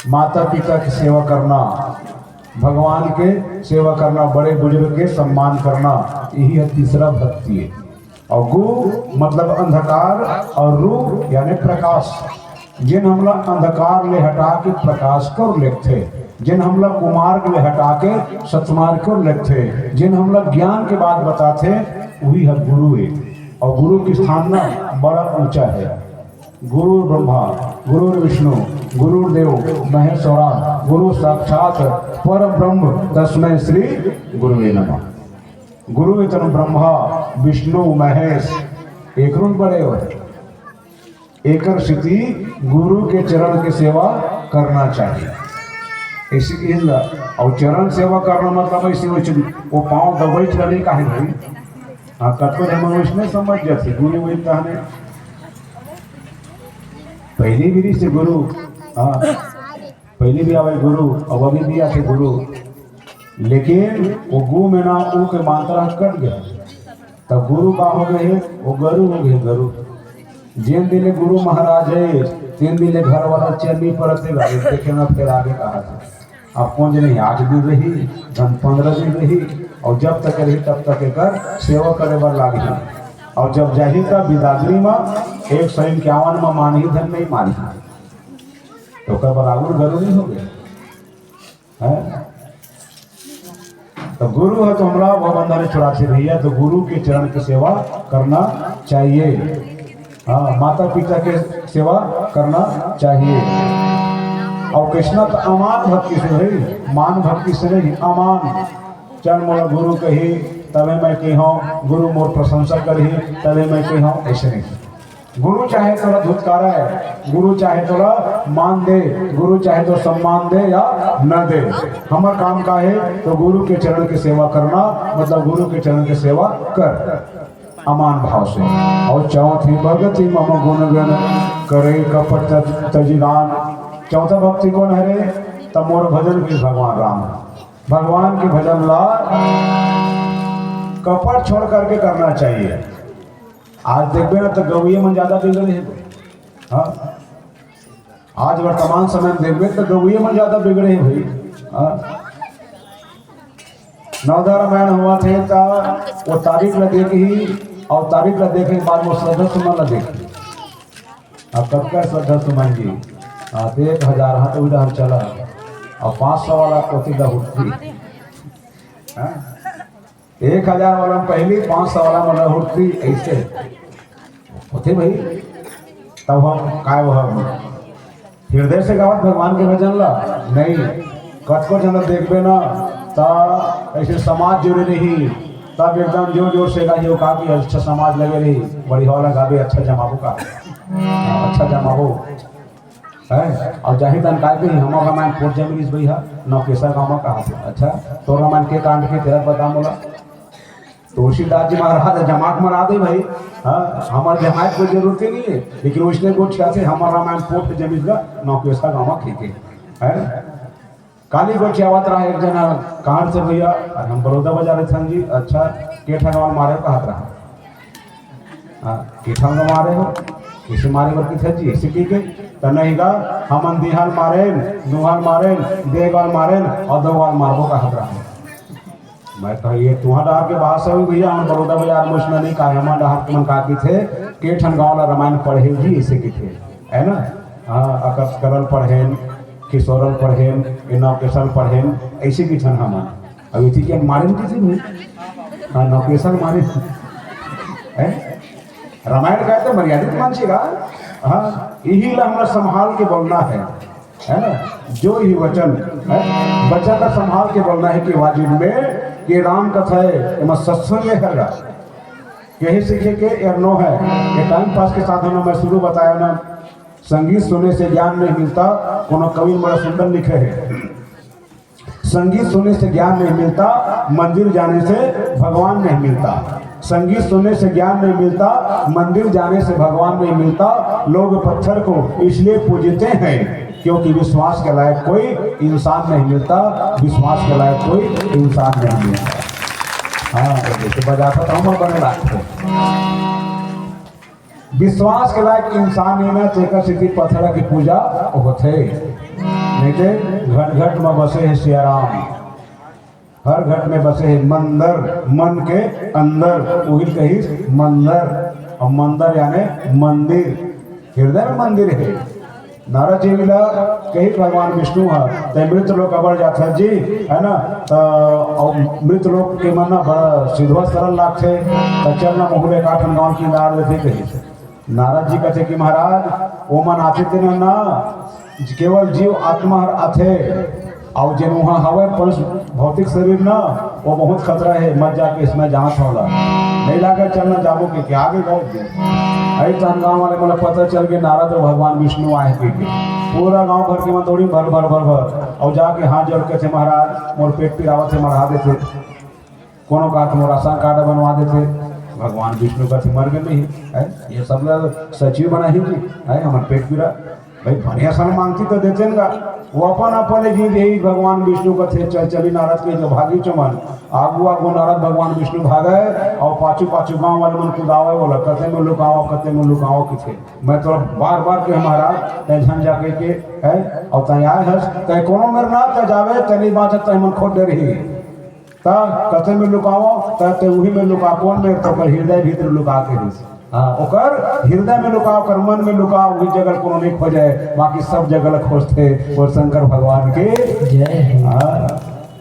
माता पिता की सेवा करना, भगवान के सेवा करना, बड़े बुजुर्ग के सम्मान करना, यही है तीसरा भक्ति है। अउ गु मतलब अंधकार अउ रु यानी प्रकाश। जेन हमला अंधकार ले हटा के प्रकाश कर लेथे, जेन हमला कुमार्ग ले हटा के सतमार्ग कर लेथे, जेन हमला ज्ञान के बात बताथे, वही है गुरु है। अउ गुरु की स्थान ना बड़ा ऊंचा है। गुरु ब्रह्मा, गुरु विष्णु, गुरु देव महेश्वरा, गुरु साक्षात पर ब्रह्म, तस्मै श्री गुरुवे नमः। गुरु इतन ब्रह्मा, विष्णु, महेश, एक रूप बड़े हुए। एकर स्थिति गुरु के चरण के सेवा करना चाहिए। ऐसे कि इला, अउ चरण सेवा करना मतलब ऐसे, वैसे वो पाँव दबाई चला नहीं काहे भाई? हाँ, कतको झन मन वैसने समझ जाथे, गुरु वही कहने। पहली भी से गुरु, हाँ, पहली भी आवे गुरु, अब अभी भी आथे गुरु। लेकिन वो गु में ना ऊ के मात्रा कट गया, तब गुरु का हो गए, वो गरु हो गए, गरु। जेन दिन ले गुरु महाराज है, तेन दिन ले घर वाला चल नहीं पड़ते, गाड़ी देखे ना, फिर आगे कहा था। अब कौन जने आठ दिन रही, धन पंद्रह दिन रही, अउ जब तक रही तब तक एकर सेवा करे बर लागही। अउ जब जाही त बिदागरी म एक सौ इक्यावन म मानही धन नहीं मानही, त ओकर बराबर गुरु नहीं हो गए। हैं? त गुरु ह तो हमला वो बंधन ले छुड़ाथे भैया, त गुरु के चरण के सेवा करना चाहिए। हाँ, माता पिता के सेवा करना चाहिए। अउ कृष्णा त अमान भक्ति से भाई, मान भक्ति से नहीं, अमान। चल मोला गुरु कही, तबे मैं कहूँ, गुरु मोर प्रशंसा करही, तबे मैं कहूँ, ऐसे नहीं। गुरु चाहे तोला धुतकारे, गुरु चाहे तोला मान दे, गुरु चाहे तो सम्मान दे या न दे, हमर काम का है? तो गुरु के चरण के सेवा करना, मतलब गुरु के चरण के सेवा कर अमान भाव से। अउ चौथी भगति मम गुण गण करे कपट तज-, तजिगान। चौथा भक्ति कौन है रे? तब मोर भजन भी भगवान राम। भगवान के भजन ला कपट छोड़ करके करना चाहिए। आज देखबे ना तो गवैया मन ज्यादा बिगड़े हैं। हाँ, आज वर्तमान समय में देखबे तो गवैया मन ज्यादा बिगड़े हैं भाई। हाँ, नवदा रामायण हुआ थे त वो तारीख ला देख ही, और तारीख ला देखे के बाद वो श्रद्धा सुमन ला देख। अब कतका श्रद्धा सुमन जी? हाँ, तो एक हजार, हाँ, तो उधर चला। अब पाँच सौ वाला कोती ला उठती। हाँ? एक हजार वाला में पहली, पाँच सौ वाला में ला उठती, ऐसे होते भाई। तब हम काय वो हम हृदय से गावत भगवान के भजन ला नहीं। कतको जन देखबे ना, त ऐसे समाज जुड़े रही, तब एकदम जोर जोर से गाही, वो का कि अच्छा समाज लगे रही, बढ़िया वाला गावे, अच्छा जमाबो का, अच्छा जमाबो। है? और जाही तन काय कही, हमर रामायण कोट जमीन इस भैया, नौकेसा गाँव में कहा थे। अच्छा, तो रामायण के कांड के तेरा बता मोला। तुलसीदास जी महाराज जमाक मरा दे भाई। हाँ, हमारे जमाए कोई जरूरत ही नहीं है, लेकिन उसने कुछ क्या थे, हमारा रामायण कोट जमीन का नौकेसा गाँव में ठीक है। है? काली गोठियावत रहा एक जना कार से भैया, और हम बड़ौदा बाजार रहथन जी, अच्छा, के ठन गाँव मारे कहत रहा। हाँ, के ठन गाँव मारे हो, किसे मारे बर किथे जी, इसे की के, त नहीं गा, हमन दिहाल मारेन, दुहाल मारेन, दे गाल मारेन, और दो गाल मारबो कहत रहा। मैं कहा, ये तुहा डहार के भाषा हुई भैया, हम बड़ौदा बाजार में उसने नहीं कहा, हमारे डहार के मन का किथे, के ठन गाँव ला रामायण पढ़े जी, इसे किथे, है ना? हाँ, अकस्करल पढ़ेन, किशोरल पढ़ेन, ये नौकेशल पढ़ेन, ऐसे की ठन हमारे। अब इसी के मारे में किसी नहीं? हाँ, नौकेशल मारे। हैं? रामायण का तो मर्यादित मानसिएगा। हाँ, यही ला हमरा संभाल के बोलना है, है ना? जो ही वचन है, वचन का संभाल के बोलना है कि वाजिब में ये राम कथा है, एमा सत्संग है हर रात। यही सीखे के एरनो है। ये टाइम पास के साधन में मैं शुरू बताया ना, संगीत सुनने से ज्ञान नहीं मिलता, कोनो कवि बड़ा सुंदर लिखे है। संगीत सुनने से ज्ञान नहीं मिलता, मंदिर जाने से भगवान नहीं मिलता। संगीत सुनने से ज्ञान नहीं मिलता, मंदिर जाने से भगवान नहीं मिलता। लोग पत्थर को इसलिए पूजते हैं क्योंकि विश्वास के लायक कोई इंसान नहीं मिलता, विश्वास के लायक कोई इंसान नहीं मिलता। हाँ, तो जैसे बजाता था, मैं बने लागथे। विश्वास के लायक इंसान नहीं ना, तेकर सेती पत्थर की पूजा होथे। नहीं ते घट घट में बसे है सियाराम, हर घट में बसे है मंदर, मन के अंदर, उहिल कहिस मंदर। और मंदर यानी मंदिर, हृदय में मंदिर है। नारद जी ला कही भगवान विष्णु ह, ते मृत लोक अबर जात हस जी, है ना? त अउ मृत लोक के मन ना बड़ा सिधवा सरल लागथे, त चल ना महू ला एकाठन गाँव किनार लेथे कही। नारद जी कथे कि महाराज, ओमन आथे तेन ना, केवल जीव आत्मा हर आथे, अउ जेन उहाँ हवय पंच भौतिक शरीर ना, वो बहुत खतरा है, मत जाके इसमें जहाँ छोड़ा। नहीं लागे चलना जाबो के, के आगे बहुत दिन। अरे तहन गाँव वाले मोला पता चल के नारद और भगवान विष्णु आए के, के। पूरा गाँव भर के मन दौड़ी भर, भर, भर, भर। और जाके हाथ जोड़ के थे, "महाराज, मोर पेट पिरावत है, मढ़ा देते।" कोनो कहा तो मोर राशन कार्ड बनवा देते। भगवान विष्णु कथे मर गए नहीं है, ये सब लोग सचिव बना ही नहीं है, हमर पेट पिरा। भाई, बढ़िया सन मांगती तो देते ना। वो अपन, अपन एक ही यही भगवान विष्णु कथे, चल, चली नारद के जो भागी चमन। आगू, आगू नारद भगवान विष्णु भागे और पाछू, पाछू गांव वाले मन कुदावे, बोला, "कते में लुकाओ, कते में लुकाओ किथे।" मैं तो बार, बार के महाराज, तै झन जाके के है, और तै आए हस, तै कोनो मेर ना, तै जावे, तै नहीं बाँचत, तै मन खोद डरही। त कते में लुकावंव, त ते उही में लुका, कोन में? त ओकर हृदय भीतर लुका के रहिस। हाँ, ओकर हृदय में लुका, ओकर मन में लुका, उही जगह कोनो नहीं खोजे, बाकी सब जगह ला खोजथे, वो शंकर भगवान के। जय। हाँ,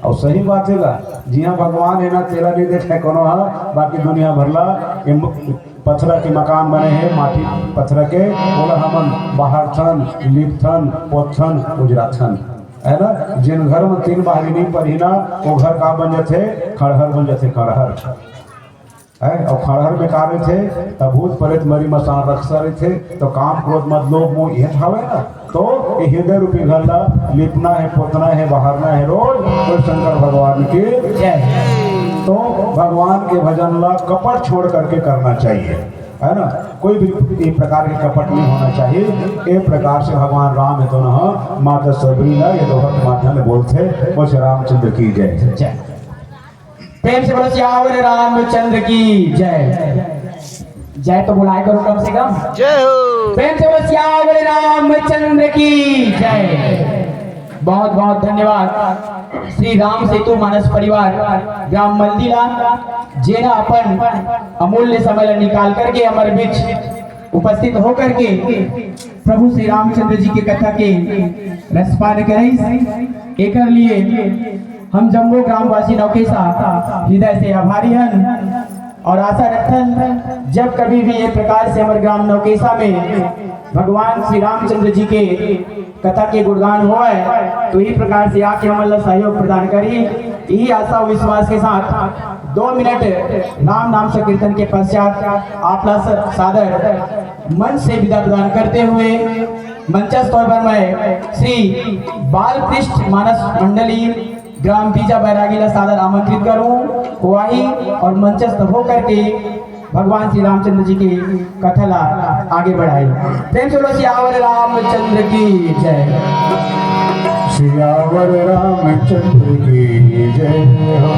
अउ सही बात हे गा, जिहाँ भगवान हे ना, तेला नहीं देखे कोनो हा, बाकी दुनिया भर ला, ये म-, पथरा के मकान बने हे, माटी पथरा के, ओला हमन बहारथन, लिपथन, पोतथन, उजराथन, है ना? जेन घर में तीन बाहरी नहीं परिही ना, वो घर का बन जाथे? खंडहर बन जाथे, खंडहर। है, अउ खंडहर में का रहिथे? त भूत, प्रेत, मरी, मसान, रकसा रहिथे। तो काम, क्रोध, मद, लोभ, मोह, ये हवे ना, तो ये हृदय रूपी घर ला लिपना हे, पोतना हे, बहारना हे रोज, तो शंकर भगवान की जय। तो भगवान के भजन ला कपट छोड़ करके करना चाहिए, है ना? कोई भी ये प्रकार के कपट नहीं होना चाहिए। ये प्रकार से भगवान राम हे तो ना माता सबरी ला ये दोहा के माध्यम में बोलथे, बोले रामचंद्र की जय। जय। प्रेम से बोलो सियावर रामचंद्र की जय। जय तो बुलाए करो कम से कम। जय हो। प्रेम से बोलो सियावर रामचंद्र की जय। बहुत बहुत धन्यवाद श्री राम सेतु मानस परिवार ग्राम मल्दीला, जेना अपन अमूल्य समय ला निकाल करके हमर बीच उपस्थित होकर के प्रभु श्री रामचंद्र जी के कथा के रसपान करिस। एकर लिए हम जम्मो ग्रामवासी नौकेसा हृदय से आभारी हन और आशा रखथन, जब कभी भी ये प्रकार से हमर ग्राम नौकेसा में भगवान श्री रामचंद्र जी के कथा के गुणगान होय, तो इही प्रकार से आके हमन ला सहयोग प्रदान करही। इही आशा और विश्वास के साथ दो मिनट राम नाम संकीर्तन के पश्चात आप ला स-, सादर मंच से विदा प्रदान करते हुए मंचस्थ होय बर मैं श्री बालकृष्ण मानस मंडली ग्राम बीजा बैरागी ला सादर आमंत्रित करूं। वो आही और मंचस्थ होकर के भगवान श्री रामचंद्र जी की कथा ला आगे बढ़ाई। प्रेम से बोलो सियावर रामचंद्र की जय। सियावर रामचंद्र की जय हो।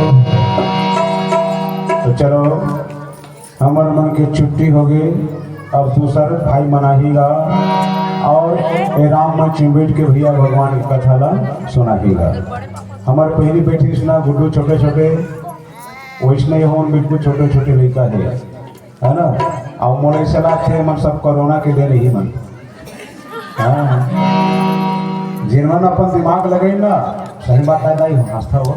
तो चलो, हमर मन के छुट्टी होगे, अब दूसर भाई मन आही गा और ए राम मन चिंबेट के भैया भगवान के कथा ला सुनाही गा। हमर पहिली बैठिस ना गुड्डू छोटे छोटे, वैसने हमन बिल्कुल छोटे छोटे लइका हे, है ना? अउ मोला ऐसा लगथे, मन सब कोरोना के दे नहीं मन। हाँ। जिन मन अपन दिमाग लगाइन ना, सही बात है दाई, आस्था हो।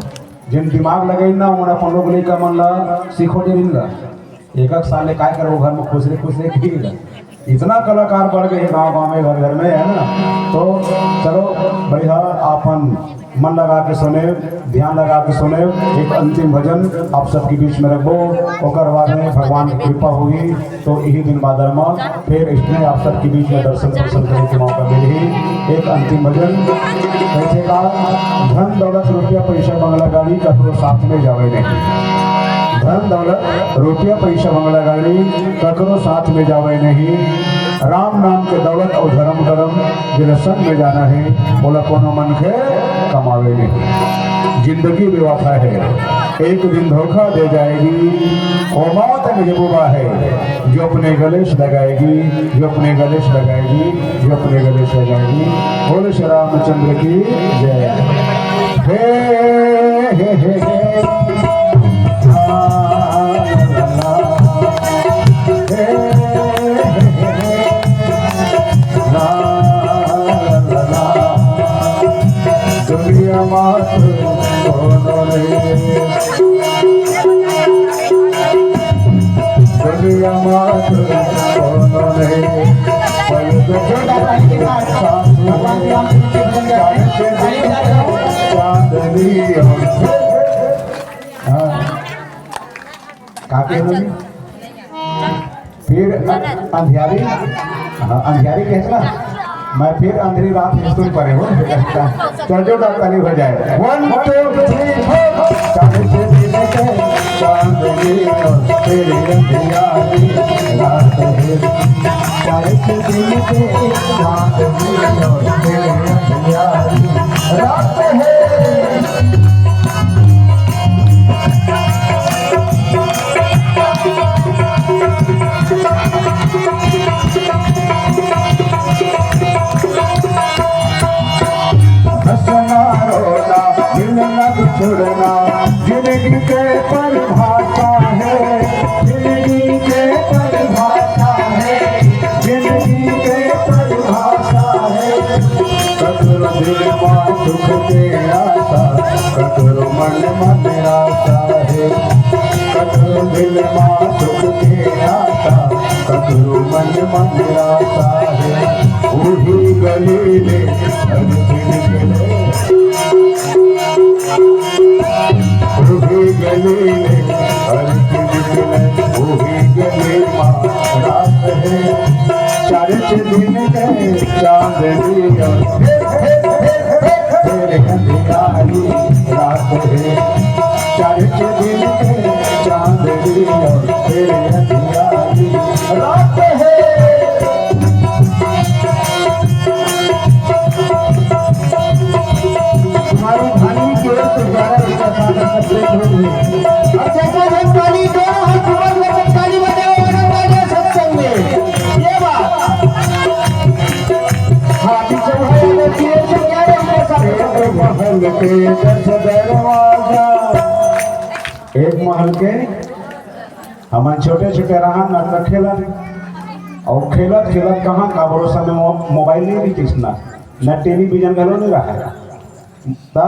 जिन दिमाग लगाइन ना, ओमन अपन लोग लइका मन ला सिखो दे ला। एक एक साल ले काय करबो घर में खुश रहे, खुश रहे, ठीक है। इतना कलाकार बढ़ गए हैं गाँव गाँव में, घर घर में, है ना? तो चलो बढ़िया, अपन मन लगा के सुने, ध्यान लगा के सुने। एक अंतिम भजन आप सबके बीच में रखबो, ओकर बाद में भगवान की कृपा होगी तो यही दिन बादर में फिर इसने आप सबके बीच में दर्शन दर्शन करे के मौका मिलही। एक अंतिम भजन, कैसे का, धन दौलत रुपया पैसा बंगला गाड़ी ककरो साथ में जावे नहीं। धन दौलत रुपया पैसा बंगला गाड़ी ककरो साथ में जावे नहीं। राम नाम के दौलत और धर्म कर्म जेला संग में जाना है, ओला कोनो मन के कमावे नहीं। जिंदगी बेवफा है, एक दिन धोखा दे जाएगी। ओ मौत महबूबा है, जो अपने गले से लगाएगी, जो अपने गले से लगाएगी, जो अपने गले से लगाएगी। बोले श्री रामचंद्र की जय। हे, हे, हे, हे। ला, ला, ला। हे, हे, हे, हे। ला, ला, ला, ला। दुनिया मात्र बोलो रे। दुनिया मात्र बोलो रे। पल तो चंद्र के साथ में चांदनी। हाँ। का कहे रहे? फिर अ-, अंधियारी, हाँ, अंधियारी कहत ना, मैं फिर अंधेरी रात में सुन पड़े हो। चल जो, ताली हो जाए। One, two, three, four। चांद से दिन के चांदनी और तेरी अंधियारी रात है। चांद से दिन के चांदनी और तेरी अंधियारी रात है। हंसना रोना, मिलना बिछुड़ना, जिंदगी मन मन आता है, ककरो दिल मा सुख के आता, ककरो मन मन आता है। उही गली ले हर दिन गले, उही गली ले हर दिन गले, उही गली मा रात है। चार छह दिन के चांदनी और फिर अंधियारी रात है। चार छह दिन के चांदनी और फिर अंधियारी रात है। हमारी धार्मिक ओर से ग्यारह रुपया सादा complete हो गई। और जैसे जब ताली दो, हर सुबह में जब ताली बजाओ, आनंद आ जाए सत्संग में। ये बात। हाँ, पीछे भाई, अगर पीछे से ग्यारह रुपया सादा महल के दस दरवाजा। एक महल के हमन छोटे-छोटे रहन, न त खेलन। अउ खेलत-खेलत कहाँ का भरोसा में मो-, मोबाइल नहीं रिहिस ना, न टेलीविजन घलो नहीं रहा। त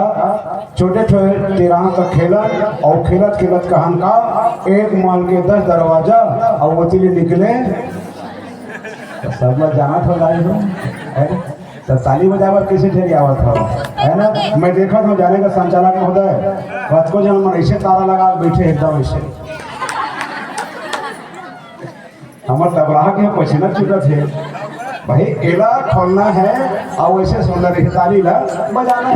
छोटे-छोटे रहन त खेलन, अउ खेलत-खेलत कहन का एक महल के दस दरवाजा, अउ ओती ले निकले। त सब ला जानत हो जाए हो, है? त ताली बजाए बर कइसे ढेरियावत हव, है ना? मैं देखत हूँ, जाने का संचालक महोदय, कतको झन मन अइसे तारा लगा के बइठे हे एकदम अइसे। हमर तबला के पसीना छूटत हे। भाई, एला खोलना है अउ अइसे सुंदर ही ताली ला बजाना है।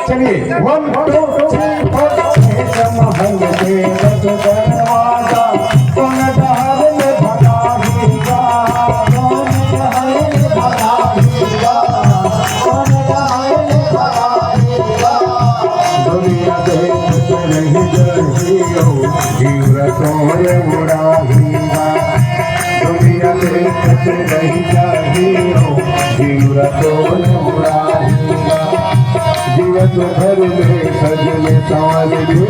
चलिए, one, two, three, four। एक महल के दस दरवाजा, कौन डहर ले भगाही गा, कौन डहर ले भगाही गा, कौन डहर ले भगाही गा। दुनिया देखत रहि जाही ओ, जीव तोर उड़ाही गा। दुनिया देखत रहि जाही ओ, जीव तोर उड़ाही गा। जीवन भर में सजने संवरने,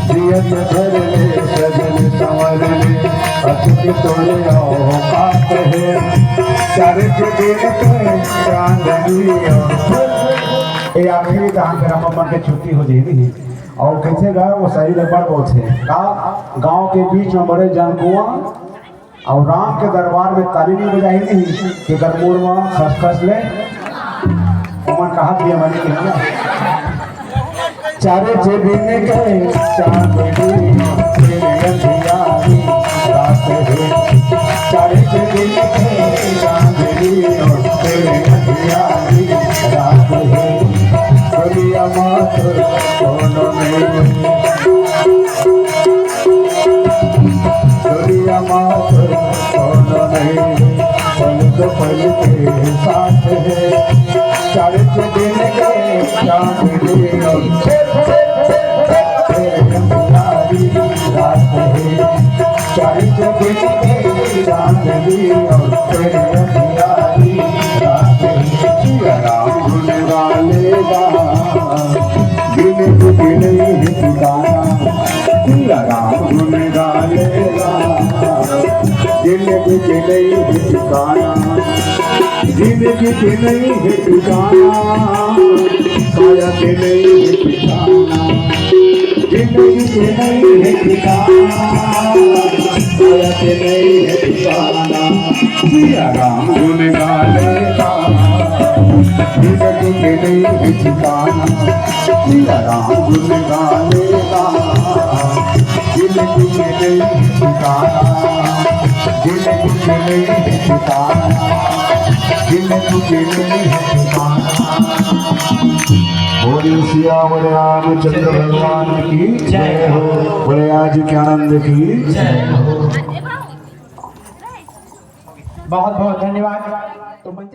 जीवन भर में सजने संवरने, अचक तोरे औकात हे। चार छह दिन के चांदनी और ये आखिरी दान कर अपन मन के छुट्टी हो जाही। अउ कइसे गा, वो सही ले बड़ बहुत हे। का गांव के बीच में बड़े जान कुआं, अउ राम के दरबार में ताली नहीं बजाही नहीं, कि कर मोर में खसखस ले, ओमन कहा दिया मनी के ना। चारे छे दिन के चांदनी, फिर अंधियारी रात हे। चारे छे दिन के चांदनी, फिर अंधियारी रात हे। दुनिया मात्र कोनो नहीं। दुनिया मात्र कोनो नहीं, पल दो पल के साथ हे। चार छे दिन के चांदनी, अंधियारी रात हे। चार छे दिन के चांदनी और फिर अंधियारी रात हे। सिया राम गुन गा लेगा, दिन दुख नहीं ठिकाना। सिया राम गुन गा लेगा, दिन दुख नहीं ठिकाना। जिंदगी के नहीं है ठिकाना, काया के नहीं है ठिकाना। जिंदगी के नहीं है ठिकाना, काया के नहीं है ठिकाना। सिया राम गुन गा लेगा, जिंदगी के नहीं है ठिकाना। सिया राम गुन गा लेगा, जिंदगी के नहीं है ठिकाना। जिंदगी के नहीं है ठिकाना। बोलिए सियावर रामचंद्र भगवान की जय हो। बोले आज के आनंद की जय हो। बहुत बहुत धन्यवाद। तो मंच